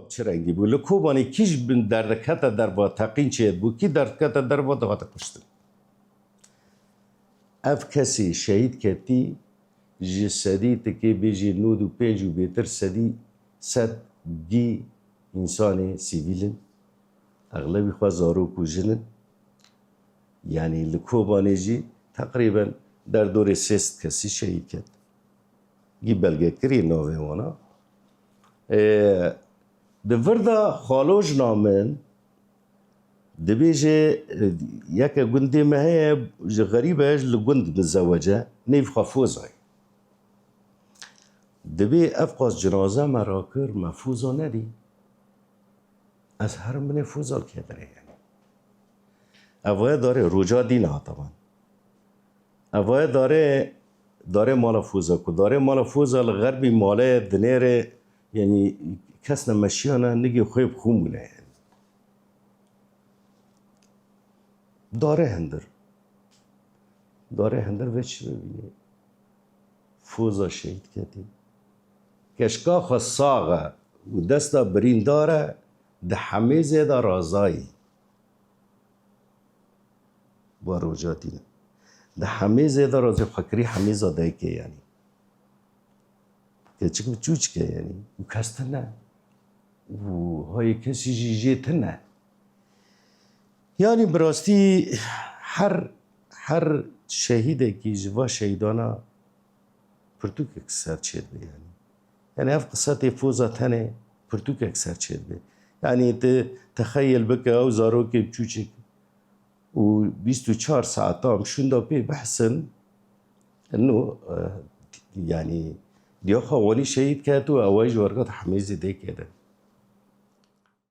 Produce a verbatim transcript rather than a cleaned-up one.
Çi rengî bû? Li Kobanê kî ji bin derdikete derva teqîn çêbû, kî derdikete derva dihate kuştin. Ev kesî şehîd ketî ji sedî tikê bêjî nod û pênc û bêtir sedî sed gî însanê sivîl in. Exlebî xwe zarok û jin in. Yanî li Kobanê jî teqrîben derdorê sê sed kesî şehîd ket. Gî belgekirî navê wana. Ê, di vir de xalojna min dibêje, e, yeke gundê me heye, ji xerîb e, ji li gund mizewece, nêv xwe Fozayê. Dibê ev qas cinaze me rakir, me Foza nedî. Ez herim binê Foza li kê derê yanî. Ev waya darê roca dîn e hataman. Ev waya darê, darê mala Foza ku darê mala Foza li xerbî malê dinêrê, yanî kes ne meşiyane, nigê xwe bi xûn bûne yanî. Darê hindir. Darê hindir vê çi bibînî? Foza şehîd ketî. Keşka xwe sax e û desta birîndar e, di hemêzê de razayî. Wa roca tîne. Di hemêzê de razê xwe kirî hemêza dayikê yanî. Keçik bi çûçik e yanî. Û kes tune. Û hayê kesî jî jê tune. Yanî bi rastî her, her şehîdekî ji va şehîdana pirtûkek ser çêdibe yanî. Yanî ev qisa tê Foza tenê pirtûkek ser çêdibe. Yanî tu texeyel bike ew zarokê biçûçik û bîst û çar saetan bi şûnda pê behsin, ino, e, yanî diya xwe wanî şehîd ket û ew ji wergat hemêzê dêkê de.